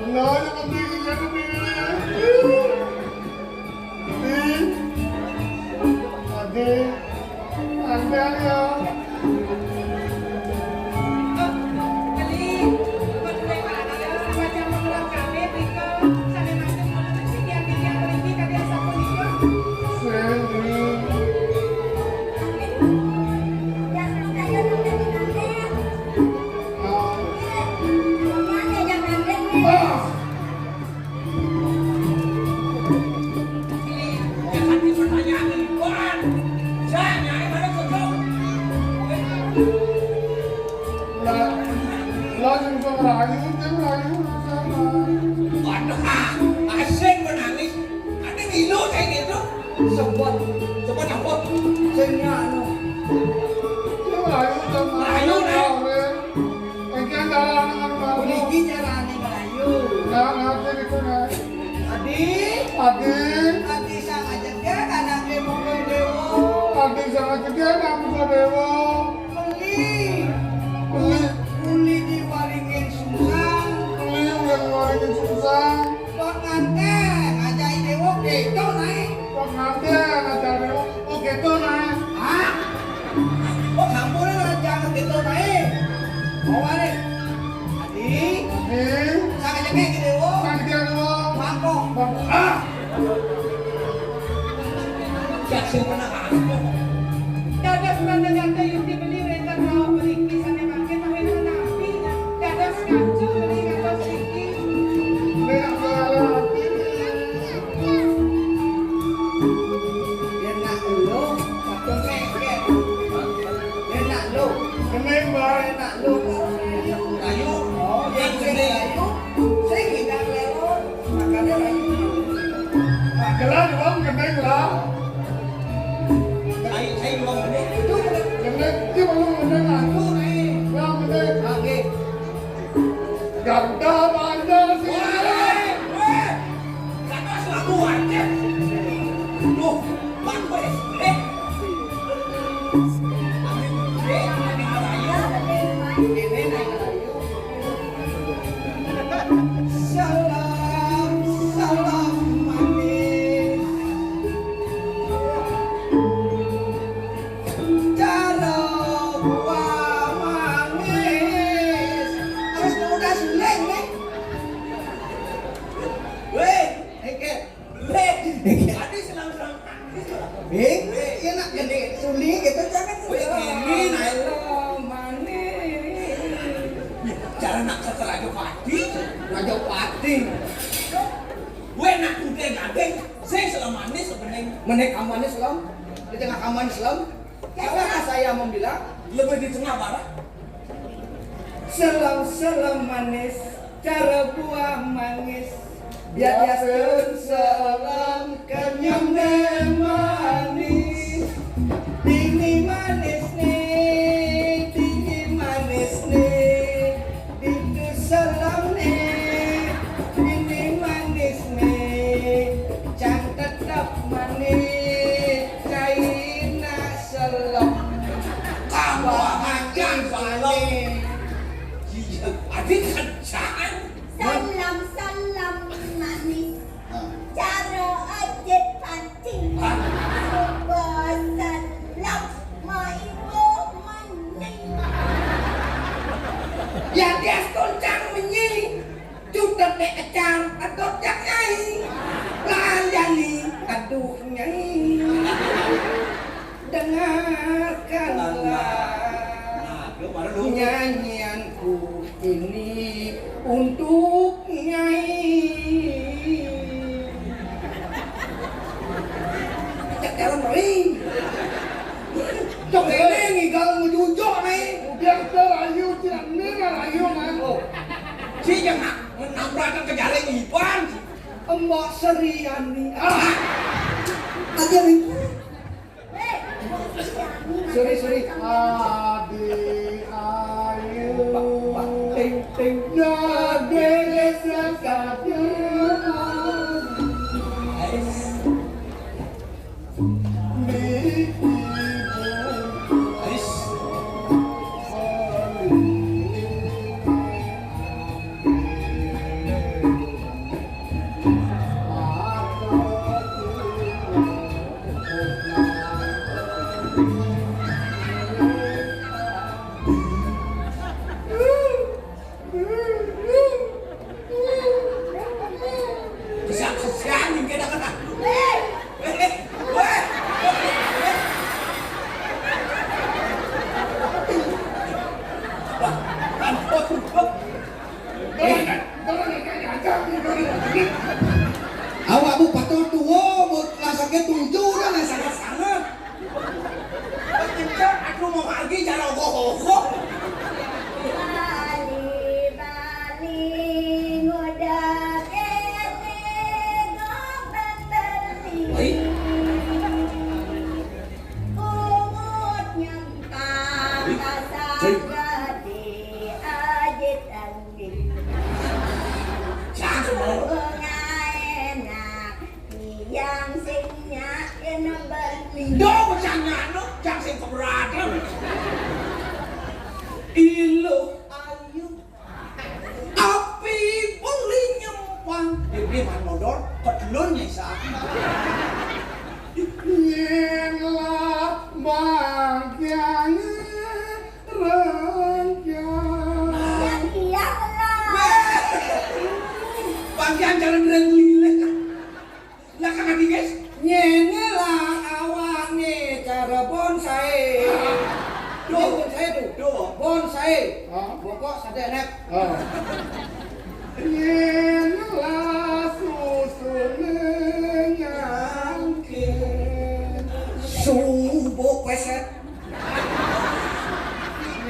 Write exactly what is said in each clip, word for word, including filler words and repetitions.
Nah, yang penting dia tuh pilih. Adi, Adi, Adi, ya. Sing, ini. Ah. Ah. Lah, lah, sing iso ngerayu, sing ngerayu, sama. Waduh, ah, asik menangis. Ati ngilu saya gitu. Sebut, sebut apa? Sing anu. Sing ngerayu, sama. Ngerayu, Nek. Ora. Iki kan cara anu, anu, anu. Iki carane ngerayu. Nah, ngerti gitu, Nek. Adi. Adi. Adi sangat cedek anake Muka Dewa. Adi sangat cedek anake Muka Dewa. Beli. Beli. Beli diwaringin sungsang. Beli udah diwaringin sungsang. Kok nganten ngajaki dewa gitu, Nek? Kok nganten ngajaki dewa? Oh, gitu, Nek. Hah? Kok sampune ngajak gitu, Nek? Mau, Nek? Adi? Adi? Sakit-sakit gitu, Wo? Sakit gitu, Wo? Mangkok. Mangkok. Ah! Siap, siap, pernah mangkok. Dados panjenengan Yukti beli wénten rawuh mriki sané mangkin mawénten nampi. Dados kacung beli kados niki. Nek ora ati. Yen nak lho, kadung lengket. Yen nak lho. Kening, Mbak. Yen nak lho, kok ayu. Ayu. Oh, yen sing ayu, sing hidang lewat. Makanya ayu. Magelan, Bang, kening, Bang. Ayu, ayu, Bang, kening. Itu kening, itu baru kening, Bang. Itu, Bang, kening. Oke. Garuda apa Anda sih? Weh, weh. Kata selalu aja. Duh, Bang, weh. Eh. Eh, ini ngerayu. Ini ngerayu. Salam, salam manis. Cara buah manis. Harus udah suling, nih. Weh, Eke, weh, tadi senang-senang. Ini enak gede, suling gitu, jangan. Weh, ini naik. Manis. Cara nak setel Raja Pati. Raja Pati. Weh, nak kuda gading. Saya selama ini sebenarnya. Menek aman Islam. Di tengah aman Islam. Salah saya membilang lebih di tengah barat. Selam-selam manis, cara buah manis. Biar diatur selam kenyam deh manis. Ini manis nih, ini manis nih. Itu selam nih, ini manis nih. Can tetap manis, China selok. Kamu akan selok. Iya, adik kerjaan. Salam, salam manis. Cara aja pancing. Coba salam, maiwo maning. Ya, dia tuncang menyi. Cutet nek kecang, aduh, Cak Nyai. Layani, aduh, Nyai. Dengarkanlah nyanyianku ini untuk Nyai. Cek dalam ring. Cok ini ngigal ngejujok nih. Udah kita rayu, tidak nih rayu kan. Oh. Si yang nak menambrakan ke jalan Ipan. Mbak Seriani. Ah. Aja nih. Sorry, sorry. Adi ayu. Pak, Pak, ting, ting. Nade desa Awakmu patut tua, buat rasanya tujuh dah lah sangat-sangat. Kencang, aku mau lagi cara ogoh-ogoh. Bali-bali nguda kene goban beli. Baik. Ungut nyempang kasar gede ajit. Jangan mau. Enak, yang sing nyakin beli. Dong, jangan, no. Jangan sing keberatan. Iluh ayu. Api boleh nyempang. Dia beli man modal, kedulun ya, Isa. Yen lah bagian Rengkang. Ya, iya lah. Panggilan jalan rengkang. Lah, kan lagi, guys? Ngene lah awakne cara bonsai. Duh. Bonsai tu. Duh. Bonsai. Hah? Bokok sadek nek. Oh. Yen lah susune nyangke. Subuh peset.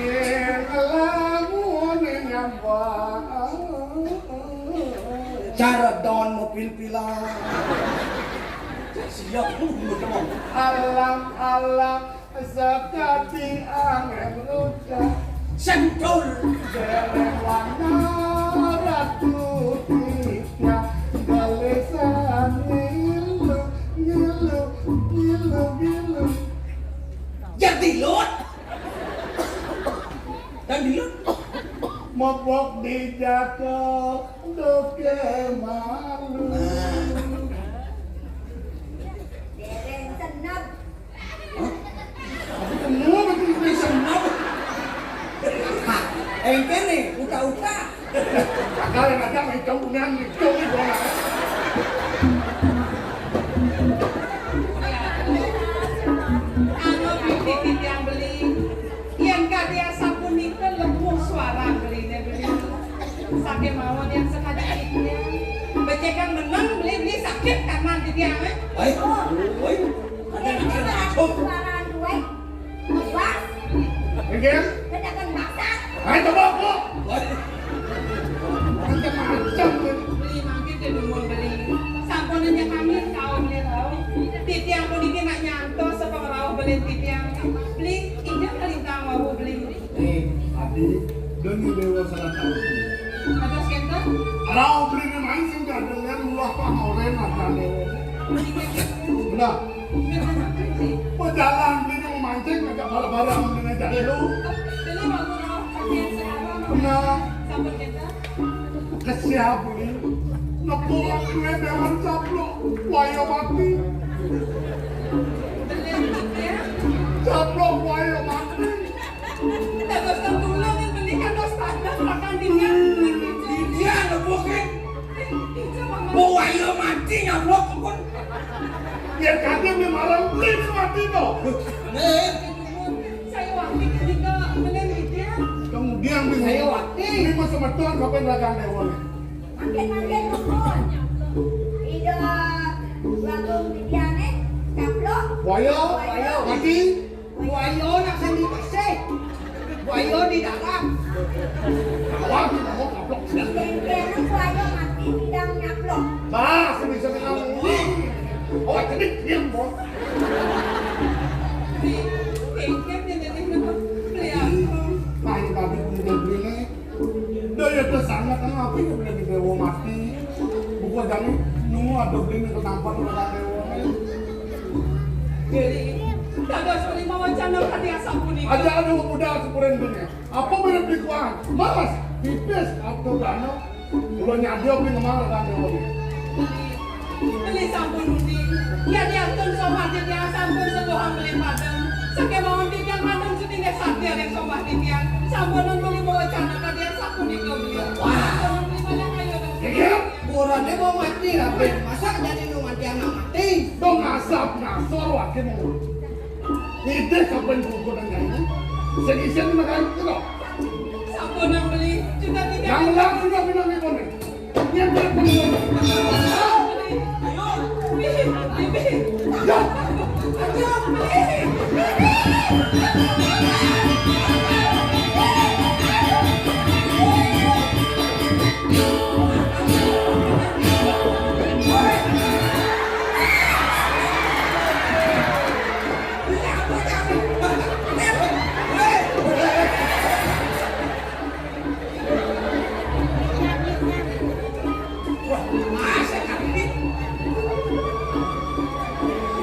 Yen lah muone nyambak. Cara don mobil pilar. Siap, lu belum. Alam-alam Sakati angin rujak. Sentul. Dereng wana ratu tiga. Galesan ngilu, ngilu, ngilu, ngilu. Ya, dilut. Dan dilut. Mopok di jatuh, doke malu. Nah. Dereng senep. Hah? Aku kenal, aku kenal sama. Hah, engke nih, uta-uta. Kagak yang ada, itu punya itu nih, gua nggak. Anu, bibit yang beli. Yen kadi asapunika lebuh suara geline beli. Saking mawon yang sekadi titiang. Becikang meneng beli-beli sakit karena titiang, eh. Baik. Baik. Ada yang bisa langsung. Suara duwe. Ngebas. Nggih. Kedakan masak. Ayo coba, Bu. Baik. Macam-macam, Bu. Beli mangkin dedumun beli. Sampun aja kami kaum beli rauh. Titiang puniki nak nyantos sepengrauh beli titiang. Beli, indah kalintang wau beli. Eh, Adi, dene dewa salah tahu. Kados kenten? Rauh beli main sing kadang mulah pangoren lah kan dewa. Nah, pejalan beli memancing agak bareng-bareng dengan jahil lu. Beli mau rauh pakai sekarang. Nah. Sampun kenten? Kesiap beli. Nepuk duwe dewan caplok, waya mati. Beli gitu ya? Caplok, waya mati. Dados tentuna ning beli kados padang makan dinian. Dinian, apa, Kek? Bisa, Mama. Mau ayo mati nyaplok, pun. Ya, kagak, nih, marang beli mati, no. Nih. Saya wakil ketika meneliti. Kemudian, nih, saya wakil. Ini mah semeton, kapan rakan dewa, nih? Mangkin-mangkin, pun. Ida, wakil mediane, caplok. Waya, waya, mati. Buaya nak sandi bersih. Buaya di dalam. Awak kita mau kaplok. Kira-kira buaya mati tidak nyaplok. Bah, bisa dengan ini. Oh, jadi diam, Bos. Di tingkat yang jadi beli apa? Nah, ini tadi punya beli nih. Daya tersangka kan apa yang boleh dibawa mati? Buku jami nunggu ada beli nih ketampan oleh dewa. Jadi, dados menerima wacana kadi asapunika. Aja ada pemuda sepuren dunia. Apa boleh beli kuah? Mas, pipis atau dana? Kalau nyadi apa yang kemana kan dewa? Beli sampun undi. Yadiantun somah titiang sampun setuhang beli padang. Sakemawon titiang manten sutinggih satya ring somah titiang. Sampunun beli mawacana kadian sapunika beli. Wah. Sampunun beli malih kaya dong. Iya. Kurane mau mati lah, Ben. Masa jadi nu mati anak mati? Dong asap ngasor wakin. Ngidih kapan kuku dan nyanyi. Sing isin makan kira. Sampunun beli. Sudah titiang. Yang ulang sudah bilang ibu nih. Yang benar-benar. Wah, masa kami?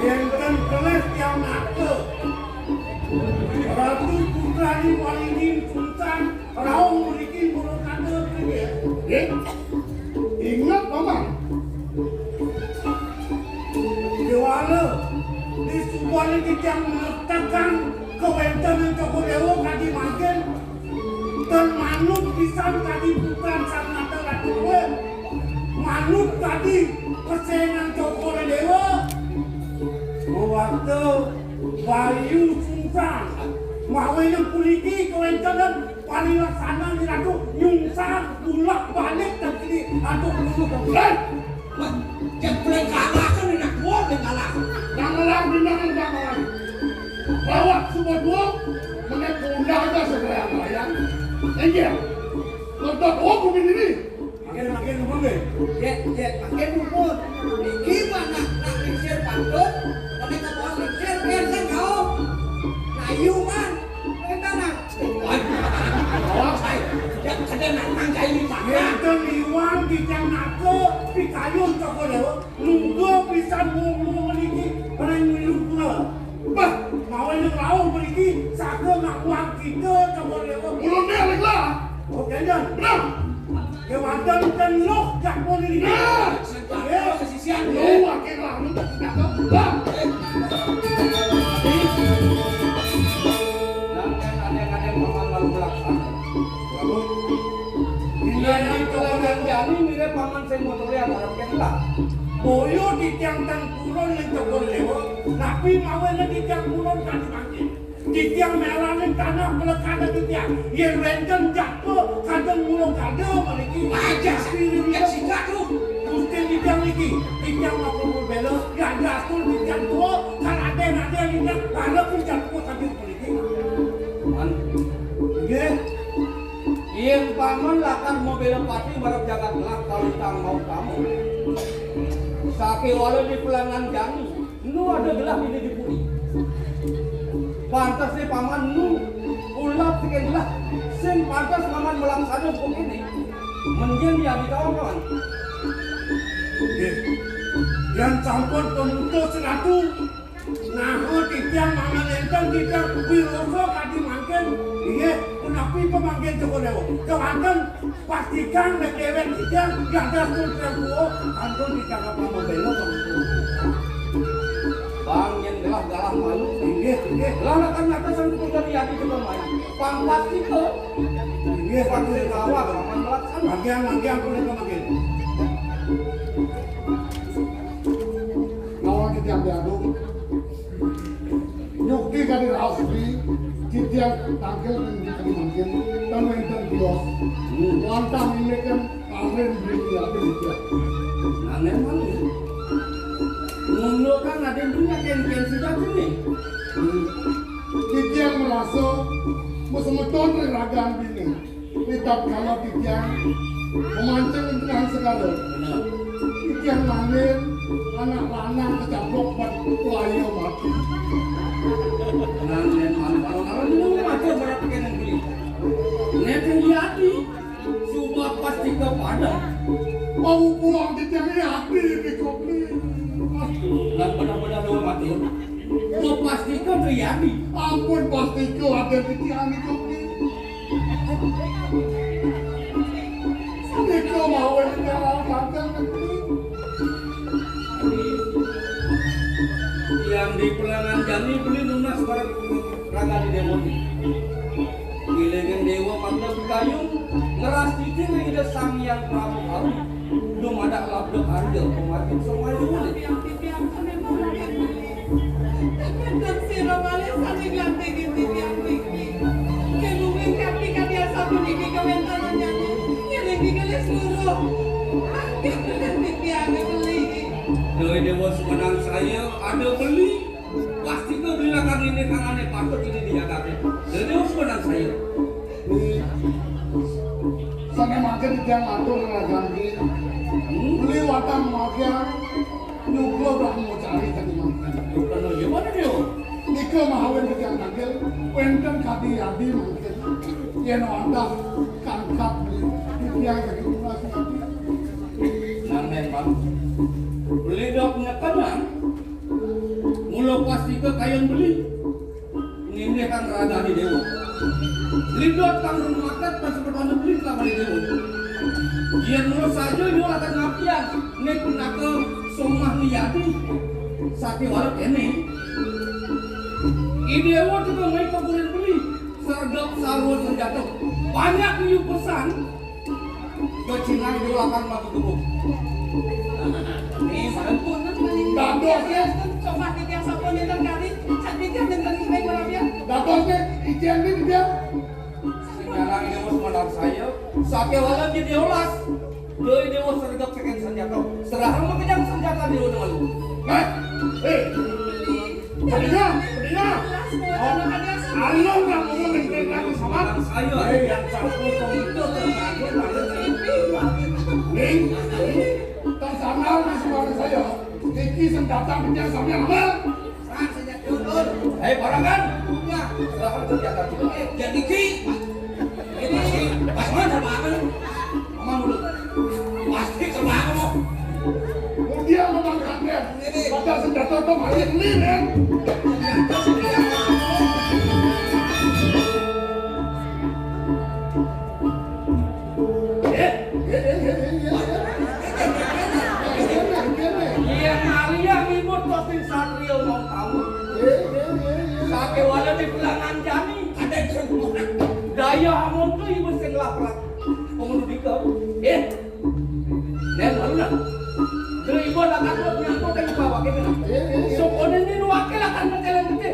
Yén ten kelih tiang nata. Ratu putrani Walini Sungsan rauh mriki mula kada kene. Nggih. Inget, Paman. Déwala, di subané titiang ngertekang kawéntenan Cokor Déwa kadi mangkin, tan manut pisan kadi putran Sang Nata Ratu kuwi. Manut kadi pesenan Cokor Déwa. Mawarta Bayu Sungsang. Mawinan puniki kawéntenan parilaksana Ratu nyungsang bulak-balik ten kini antuk luluh. Hei! Wah, jan bulan kalah kan enak gua bulan kalah. Nang ngelar bintang nang kalah. Lawak semua dua, menek pundak aja sebelah layang. Enggak. Nonton oh bumi ini. Makin, makin umur deh. Yet, yet, makin umur. Iki mah nak, nak lingsir pantun, tapi ke bawah lingsir, biar saya kau. Nah, you man, makin tanah. Waduh, awas, ay. Sejak kena nak nang kayu di sana. Enten iwang di tiang naga, di kayu toko lewat, nunggu pisan wong-wong niki, ring milu kula. Bah, mawe ning rauh mriki, saga ngakuang kita, Cokor Dewa. Ulun ne alit lah. Oh, jangan. Benar. Kewanten ten loh, jak pun ini. Nah. Ya, sisian. Lu akeh lah, lu tak sedap. Bah. Nang kan ada-ada makan lalu belakang. Lalu, ini yang kau jani mirip paman sing motore arep ketak. Boyo di tiang tang purun ning Cokor Dewa, napi mawe ning di tiang purun kadi mangkin. Di tiang melaning tanah pelekane di tiang. Yen wenten jatuh kadang mula kada mriki. Aja spirit ya singkat tuh. Gusti di tiang niki, di tiang maklum bela, ya dasar di tiang tua, kan ada-ada di tiang, karena pun jatuh kadi mriki. Man. Nggih. Yen paman lakar mabela pati marep jagat gelah kalitang mau kamu. Sakéwala di pelangan jani, nu ada gelah ini di puri. Pantes nih paman nu ulap sing gelah, sing pantes paman melaksana hukum ini. Mending dia ditawa kawan. Nggih. Yan sampun pemutus ratu. Nah, titiang mangan enten titiang wirasa kadi mangkin. Inggih, punapi pamangkin Cokor Dewa? Kewanten pastikan nek dewek titiang gadah sultan kuwo kantun titiang apa membela pamangkin. Bang yen gelah galah malu. Inggih, inggih. Lah akan nyata sang kudu jadi ati kita main. Pangkat kita. Inggih, pangkat kita awak aman melaksana. Bagian, bagian punika mangkin. Lawan titiang diadu. Nyuki kadi raos di titiang tangkil ning kadi mangkin tan wenten bios. Wantah ini kan pamen beli ati titiang. Nang emang ngono kan ada yang punya ken-ken sudah kuning. Titiang merasa mesemeton ring ragan bini. Ritatkala titiang memancing dengan segala. Bener. Titiang manin anak lanang kecaplok ban waya mati. Nang yen malu alon-alon lu mati berat kene beli. Nek yang di ati, suba pasti kepada. Mau pulang titiang di ati di kopi. Lah benar-benar dua mati. Mau pasti ke Triani. Ampun pasti ke ada titiang di kopi. Nika mawon karo pantang negeri. Yang di pelangan jani beli nunas barang raga di demoni. Ilengen dewa mangga bikayung ngeras titi ring Ida Sang Hyang Prabu Awi. Dumadak labda karya pemati semua duwulit. Tependem sira malih sané nglantikin titiang mriki. Kemuwing kanthi kadi asapuniki kawéntenannyané, ngiring digelis luruh. Titiangé beli. Doi Déwa Sumanangsaya, ada beli. Pasti ké beli lakar nindih kang ané patut ini di jagaté. Doi Déwa Sumanangsaya. Sané mangkin titiang matur ngaragan beli. Hmm? Beli watang makian nyugra Brahma Cari tadi mangkin. Yuk, kena gimana dia? Nika mahawin titiang tangkil, wénten kadi yadi mangkin. Yén wantah kangkat beli, titiang jadi tunas mati. Nang memang beli dok nyekenan, mula pasti ké kayun beli. Nginggih kang ragané déwa. Lidot kang rumaket pasupatana beli kelawan déwa. Yén mula saja yo lakar ngapian, nek pinaka somah niyati. Sakéwala kéné. I déwa tukang main kuburan beli. Serdok sarwa senjata. Banyak liu pesan. Kecingan di belakang mati tubuh. Ini mana? Dados, ya. Coba titiang sampun nénten kali, cak titiang nénten kali merabian. Dados, ya, ician ini dia. Sekarang ini wis menang saya. Sakéwala di diolas. Doi déwa serdok saking senjata. Serahang makejang senjata di ujung malu. Hah? Eh. Pedina, pedina. Alon nak ngomong dengan lagi sama. Ayo. Eh, yang satu itu terbangun banget. Ning, tak sama di suara saya. Iki senjata punya sampean apa? Hei, parangan. Ya, serahkan senjata dulu. Jadi ki. Ini pasti pas mana sama apa? Ngomong dulu. Pasti sama apa? Kemudian memang kaget. Pada senjata itu malah ini, men. Eh, eh, eh, eh, eh, eh. Iya, Maria ngimut topping satria mau tahu. Eh, eh, eh, eh. Sakéwala di pelangan jani. Daya amun tu ibu sing laprak. Pengeluh dika. Eh, Nen, lalu nah. Doi ibu lakar nyangkut yang bawa kita nah. Iya, iya, iya. Sokoné ini wakil akan mencalon gede.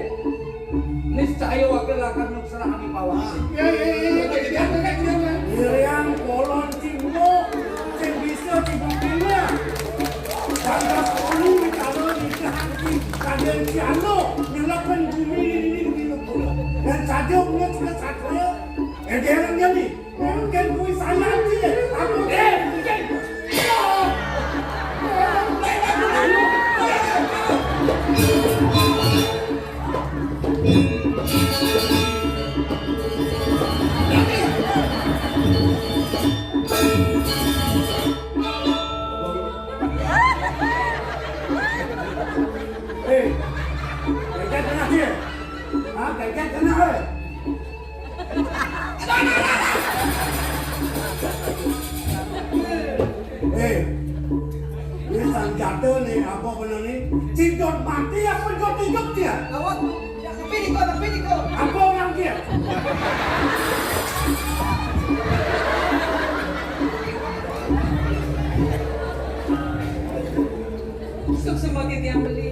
Niscaya wakil akan serahani pawang. Iya, iya, iya, iya, iya, iya, iya. Irian kolon cimbo, sing bisa cimbo kena. Tanggal sepuluh di tahun nikahan di Raden Ciano, nyelapin bumi ini di Lubula. Dan saja punya tiga satria, eh, dia orang jadi. Mungkin kuwi saya aja. Aku eh, mungkin. Eh, kagak kena dia. Ah, kagak kena, eh. Eh, ini sanjata nih, apa bener nih? Cidot mati apa cidot hidup dia? Gawat, ya, tapi niko, tapi niko. Apa orang dia? Suksma titiang beli.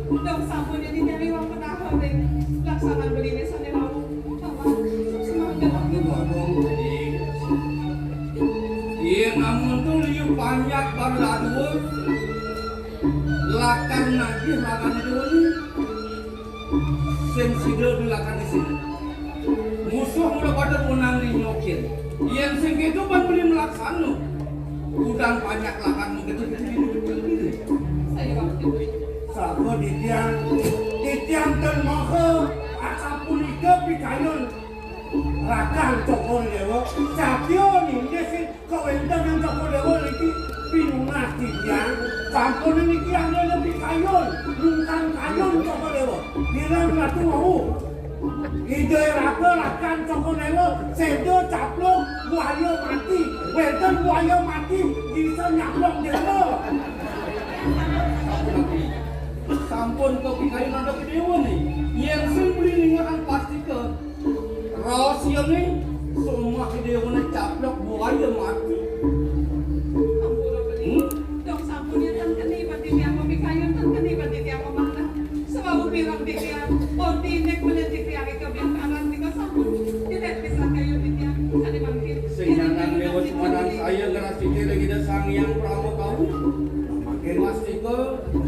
Dong sampun jadi nyari wong penahan ring laksanan beliné sané wau. Paman, suksma gawat. Iya, namun tu liu panjak baru dua. Lakar nagih lakar dua ni. Sing sida di lakar di sini. Musuh mula pada punang di nyokin. Yén sing kéto pan beli melaksana. Udan panjak lakar mengketu-ketu. Saya waktu. Sampun titiang, titiang ten moho, asapunika pikayun. Rakan Cokor Dewa, satya ninggih sing kawéntenan Cokor Dewa niki pinunah titiang. Sampun niki anggena pikayun, lungkang kayun Cokor Dewa. Kirang ratu wau. Ida raka rakan Cokor Dewa, séda caplok buaya mati. Wénten buaya mati, bisa nyaplok dewa. Sampun kepikayun antuk dewa nih. Yén sing beli ningakan pastika. Raos iya nih, somah dewa nih caplok buaya mati. Ampun, ampun. Hmm? Dong sampun ya tan keni pati tiang pemikayun, tan keni pati tiang pemanah. Sebab pirang titiang, pon tinik menit titiang ika biang karan nika sampun. Tidak bisa kayu titiang, kadi mangkin. Sing nyanan dewa semanang saya ngerasike lagi dasang yang pramu kau. Mangkin Mas Tika,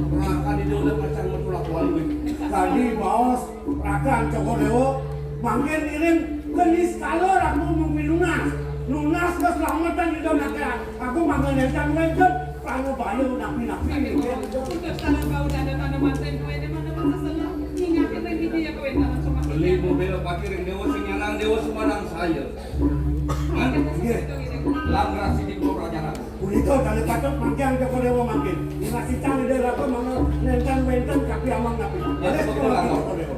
rakan Ida ulah pacang matulak wali. Tadi baos rakan Cokor Dewa, mangkin ngiring kenis kala aku mung pinunas. Nunas keselamatan Ida nake aku mangga nénten wénten prana baya napi-napi. Udah tanah bau dada tanah manten kue ini mana masa senang. Ingatin yang ini ya kue tanah cuma. Beli mobil pakai ring Dewa sing nyanang Dewa Sumanang saya. Nggih. Lan rasi di Pulau Raja Ragu. Punika kalih patut mangkin Cokor Dewa mangkin. Dinasitan Ida Ratu mangga nénten wénten kapiamang napi. Ya, betul, Cokor Dewa.